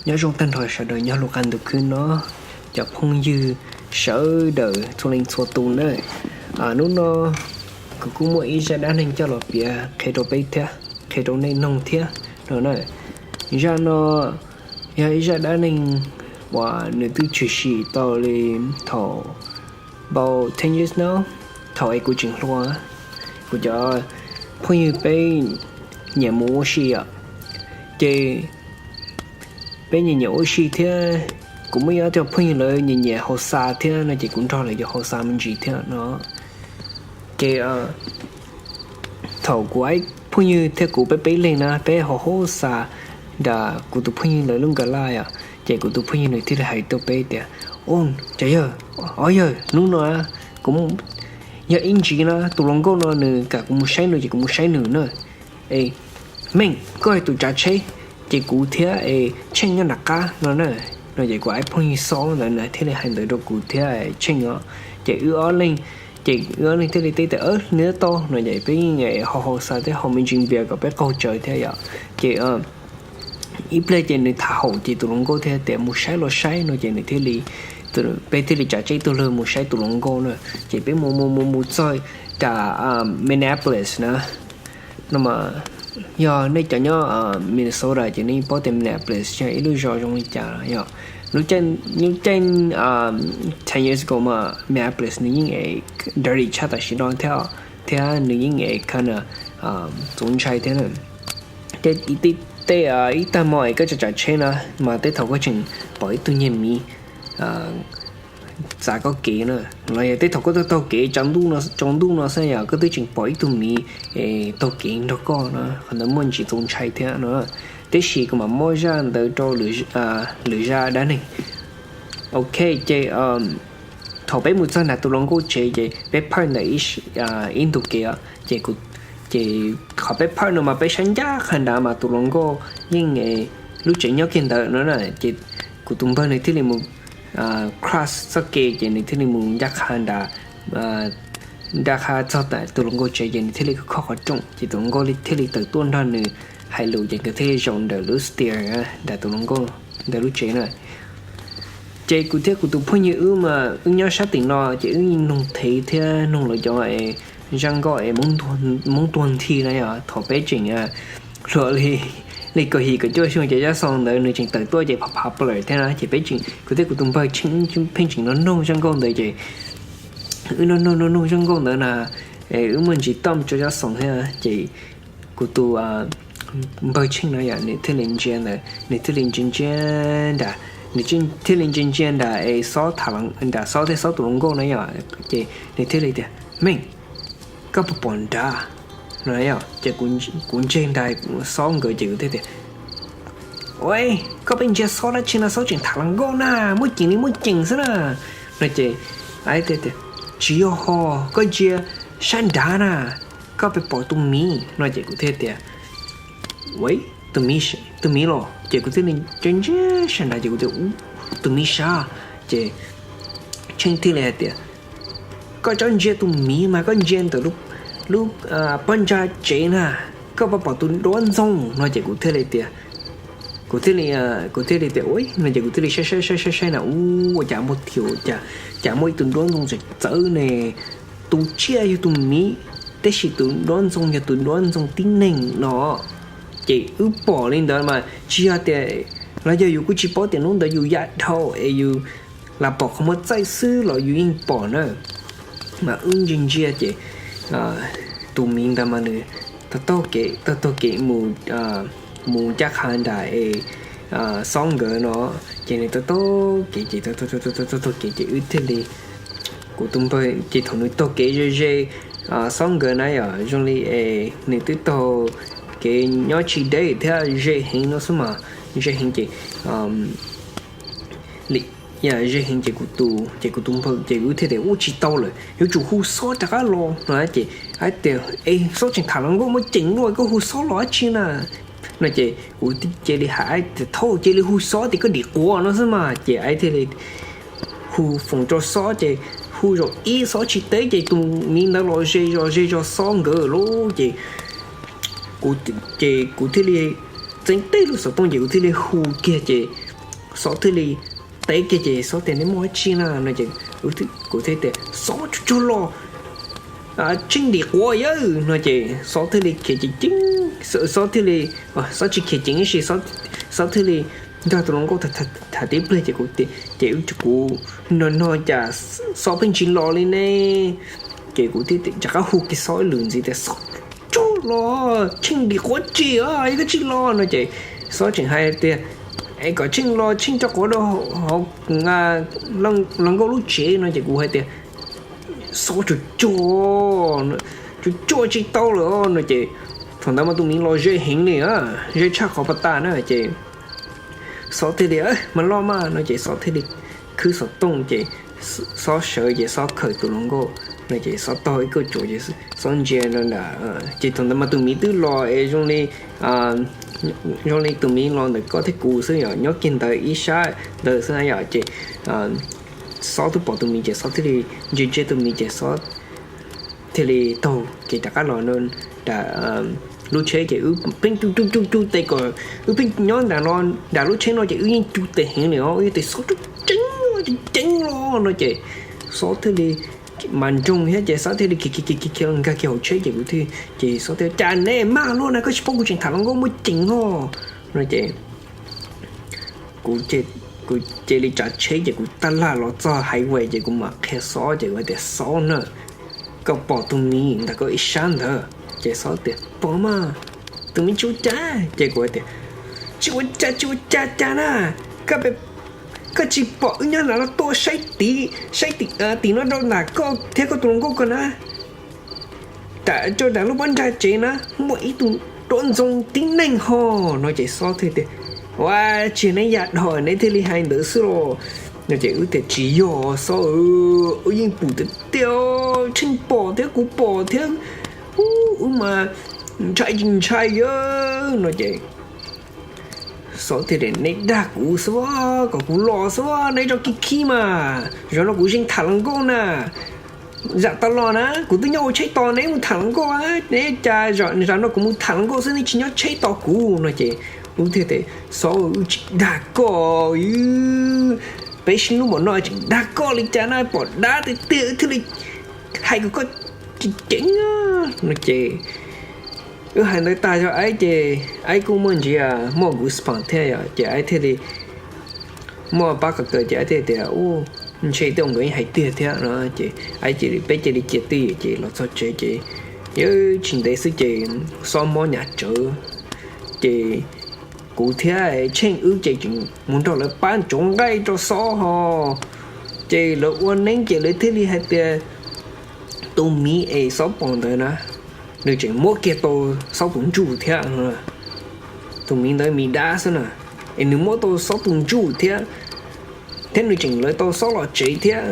Nyob zoo tag nrho sawv daws nyob hauv lub qab ntuj khwb no, cov phooj ywg sawv daws txhua leej txhua tus na. Hnub no kuv kuj muaj ib zaj dab neeg coj los piav qhia rau peb thiab, qhia rau nej mloog thiab no na. Zaj no yog ib zaj dab neeg uas nws twb tshwm sim tau li thaum about ten years now, thaum es kuv tseem hluas, kuv cov phooj ywg peb nyiam mus ua si os. Ces peb nyiam nyiam ua si thiab, kuv muaj ib co phooj ywg lawv nyiam nyiam haus xa thiab no ces kuv nrog lawv yuav haus xa me ntsis thiab no. Ces thaum kuv ib phooj ywg thiab kuv peb peb leeg na peb haus haus xa nram kuv tus phooj ywg lawv lub nkas laj os, ces kuv tus phooj ywg nws thiaj li hais rau peb tias, Ua, cov yawg, ob yawg, hnub no kuv yog ib ntsis na tus hluas nkauj no nws kam kuv mus saib nws ces kuv mus saib nws na. Es Meej, koj tus tsav tsheb, ces kuv thiab es Tsheej nyob nram qab no na. No ces kuv ib phooj ywg Xob ntawd nws thiaj li hais ntawd rau kuv thiab Tsheej os. Ces wb ob leeg, ces wb ob leeg thiaj li teb tias, Nws tau no ces peb yeej ho haus xa thiab haus me ntsis npias kom peb qaug tsaws thiab yom. Ces ib pliag ces nws tham haum ces tus hluas nkauj thiaj tias mus saib los saib no ces nws thiaj li, peb thiaj li tsav tsheb tuaj lawm mus saib tus hluas nkauj na. Ces peb mus mus mus mus txog nram Minneapolis na. No mas yog nej cov nyob Minnesota ces nej paub tias Minneapolis yog ib lub zos zoo li cas yom. Lub caij, lub caij ten years ago mas Minneapolis nws yeej dirty tshaj tam sim no thiab, thiab nws yeej kinda txaus ntshai thiab na. Ces tej ib tag hmo es koj tsav tsav tsheb na mas tej thaum koj tseem pom ib tug niag miv txav koj kev na, los yog tej thaum koj taug taug kev tsaus ntuj no xwb yom koj twb tseem pom ib tug miv taug kev nrog koj na, qhov ntawd muaj ntsis txaus ntshai thiab no. Tiam sis kuv mam muab zaj ntawd rau lwm zaj dab neeg. Ok, ces thaum peb mus txog nram tus hluas nkauj tsev ces peb park ntawm ib ntu kev os, ces, ces qhov peb park no mas peb saib ncaj qha nrad mas tus hluas nkauj yeej lub tsev nyob kiag ntawd no na. Ces kuv tus npawg nws thiaj li mus cross txoj kev ces nws thiaj li mus ncaj qha nrad, ncaj qha txog tus hluas nkauj tsev ces nws thiaj li khob qhov rooj ces tus hluas nkauj thiaj li tawm tuaj nrog nws hais lus ces nkawd thiaj li zaum ntawm lub stairs nram tus hluas nkauj ntawm lub tsev na. Ces kuv thiab kuv tus phooj ywg wb mas wb nyob sab tim no ces wb noog thev thiab noog lawv cov es zaj nkauj es Hmoob tuag nthi na yom, thaum peb tseem hluas li, li kaum yim kaum cuaj xyoo ces zaj xov ntawd nws tseem tawm tuaj ces pha pha plaws thiab na ces peb tseem, kuv thiab kuv tus npawg Tsheej pheej tseem noog noog zaj nkauj ntawd ces wb noog noog noog noog zaj nkauj ntawd na, wb muaj ntsis tom rau zaj xov thiab ces kuv tus npawg Tsheej no yom nws thiaj li ntsia ntawd nws thiaj li ntsia ntsia nram, nws thiaj li ntsia ntsia nram es xob tham, nram xob thiab xob tus hluas nkauj na yom, ces nws thiaj li tias, Meej, koj puas pom nrad? No yom ces kuv ntsia nrad xob nkawd ces kuv thiaj tias, Ua, koj pheej ntsia xob dab tsi no, xob tseem tham hluas nkauj na, muaj ceem li muaj ceem xwb na. No ces thiaj tias, Tsis yog ho, koj ntsia sab nrad na, koj pheej pom tus miv. No ces kuv thiaj tias, Ua, tus miv, tus miv los? Ces kuv thiaj li ntsia ntsia sab nrad ces kuv tias, Ub, tus miv sav. Ces Tsheej thiaj li hais tias, Koj txhob ntsia tus miv mas koj ntsia ntawm lub pob ntsa tsev na, koj puas pom tus duab ntxoog? No ces kuv thiaj li tias, kuv thiaj li, kuv thiaj li tias, Ua, no ces kuv thiaj li saib saib saib saib saib na, ua cas muaj thiab, cas muaj ib tug duab ntxoog txawv txawv ne. Tus tsiaj yog tus miv, tab sis tus duab ntxoog yog tus duab ntxoog tib neeg no. Ces wb pom li ntawd mas tsis yog tias, los yog yus kuj tsis paub tias hnub ntawd yus yaj dhau es yus lam pom qhov muag txaij xwb los yus yeej pom na. Mas wb ntsia ntsia ces tus miv ntawd mas nws taug taug kev, taug taug kev mus, mus ncaj qha nram es xob nkawd no. Ces nws taug taug kev ces taug taug kev ces wb thiaj li, kuv tus npawg ces thaum nws taug kev ze ze xob nkawd na yom, zoo li es nws twb taug kev nyob tsis deb thiab ze heev no xwb mas, ze heev ces li, ze heev ces kuv tus, ces kuv tus npawg ces wb thiaj tias, Ub, tsis tau lawm, yuav tsum hu xob rov qab los no. Ces hais tias, Es xob tseem tham hluas nkauj muaj ceem luaj, koj hu xob los dab tsi na? No ces kuv cia li hais tias, Thaum cia li hu xob tias koj dim quav no xwb mas. Ces thiaj li hu foom rau xob ces hu zaum ib xob tsis teb ces tus miv ntawd los ze zog ze zog xob nkawd lawm ces, ces kuv thiaj li txeeb tej lub xov tooj ces kuv thiaj li hu kiag ces Xob thiaj li teb kiag ces Xob tias, nej muaj dab tsi na no ces kuv thiaj tias, Xob tsuag tsuag los, tsheej ntim quav yawg no ces Xob thiaj li khiav ceev ceev, Xob thiaj li, Xob tsis khiav ceev ib si, Xob thiaj li nrog tus hluas nkauj tham tib pliag ces kuv, ces wb, kuv, no no cas Xob pheej tsis los li ne. Ces kuv thiaj rov qab hu kiag Xob ib lwm ntxiv tias, Xob tsuag los, tsheej ntim quav tsi os, yog koj tsis los no ces Xob tseem hais tias, es kom tsheej los tsheej tso quav rau hauv hluas nkauj lub tsev no ces kuv hais tias, Xob tsuag tsuag, tsuag tsuag tsis tau lawm no ces thaum ntawd mas tus miv los ze heev li, ze tshaj qhov pas tas na ces Xob thiaj li, mas los mas no ces Xob thiaj li khwb xov tooj ces Xob sawv ces Xob khawm tus hluas nkauj no ces Xob taug ib kauj tsuas ces Xob ntsia no na, ces thaum ntawd mas tus miv twb los es zoo li, zoo li tus miv los ntawm koj thiab kuv xwb yom, nyob kiag ntawd ib sab ntawd xwb na yom ces Xob twb pom tus miv ces Xob thiaj li ntsia ntsia tus miv ces Xob thiaj li taug kev rov qab los nram lub tsheb ces wb pheej cug cug cug cug tes kom, wb pheej nyob nram no, nram lub tsheb no ces wb yeej cug tes heev li os, wb yeej tes Xob tsuag tseeb, tseeb tseeb los no ces Xob thiaj li mas ntsoog thiab ces Xob thiaj li khiav khiav khiav khiav los nkag kiag hauv tsheb ces kuv thiaj, ces Xob thiaj, cas neb mag luaj na, koj tsis paub kuv tseem tham hluas nkauj muaj ceem no no ces kuv, kuv cia li tsav tsheb ces kuv tab laj los txog highway ces kuv mam qhia Xob ces kuv tias, Xob na, koj pom tus miv ntawm koj ib sab ntawd? Ces Xob tias, pom mas, tus miv tsis ua cas. Ces kuv tias, tsis ua cas tsis ua cas cas na, koj tsis pom wb nyob nram no tuaj saib tim, saib tim no rau nram koj thiab koj tus hluas nkauj ko na, tam rau nram lub pob ntsag tsev na muaj ib tug dab ntxoog tib neeg ho no ces Xob thiaj tias, ua tsis yog neb ya dhau neb thiaj li hais ntawd xwb los no ces wb tias, tsis yog Xob, wb yeej pom tiag tiag, Tsheej pom thiab kuv pom thiab, wb mas ntshai tsis ntshai no ces Xob thiaj tias, neb dag kuv xwb, kom kuv los xwb, neb tso khib khib mas, zaum no kuv yeej tham hluas nkauj na. Zam tau los na kuv twb nyob hauv tsheb tos neb mus tham hluas nkauj, neb cas zaum no kuv mus tham hluas nkauj xwb neb tsis nyob tsheb tos kuv no ces wb thiaj tias, Xob, wb tsis dag koj, peb sib hlub npaum no tseem dag koj li cas na, pom dab tiag tiag wb thiaj li hais kom koj ceev ceev no ces wb hais ntawd tag zog Aib ces Aib kuj muaj ntsis muaj goosebumps thiab yom ces Aib thiaj li muaj pab qhov kawg ces Aib thiaj tias, u, ntshe tej zaum nkawd yeej hais tiag thiab no ces Aib cia li, peb cia li cia twj ywm ces los txog tsev ces yog tsis ntev xwb ces Xob mob hnyav tsawv ces kuv thiab Tsheej wb ces tseem mus nrog lawv pab ntsuav nqaij rau Xob ho ces lawv ua neeb ces lawv thiaj li hais tias tus miv es Xob pom ntawd na, nws tseem muab kiag tau Xob tus ntsuj thiab. Tus miv ntawd miv dab xwb na, es nws muab tau Xob tus ntsuj thiab, thiab nws tseem lawv tau Xob los tsev thiab.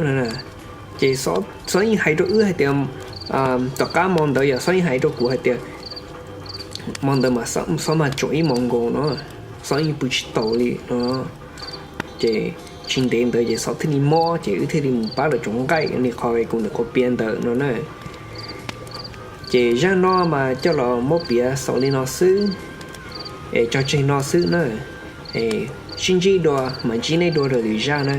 Ces Xob yeej hais rau wb hais tias, tom qab hmo ntawd yog Xob yeej hais rau kuv hais tias hmo ntawd mas Xob mas tsaum ib hmos nkaus no, Xob yeej pw tsis taus li no. Ces tsis ntev ntawd ces Xob thiaj li mob ces wb thiaj li mus pab lawv ntsuav nqaij li qhov kuv ntawm qhov piav ntawd no na. Ces zaj no mas coj los muab piav xaus li no xwb, es tso tseg no xwb na. Sib ntsib dua mas ntsib nej dua rau lwm zaj na.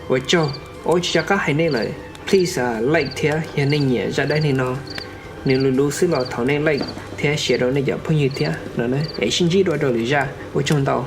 Ua tsaug, ua tsis rov qab hais nej lawm, please like thiab yog nej nyiam zaj dab neeg no, nws luv luv xwb los thov nej like thiab share rau nej cov phooj ywg thiab no. Es sib ntsib dua rau lwm zaj, ua tsaug ntau.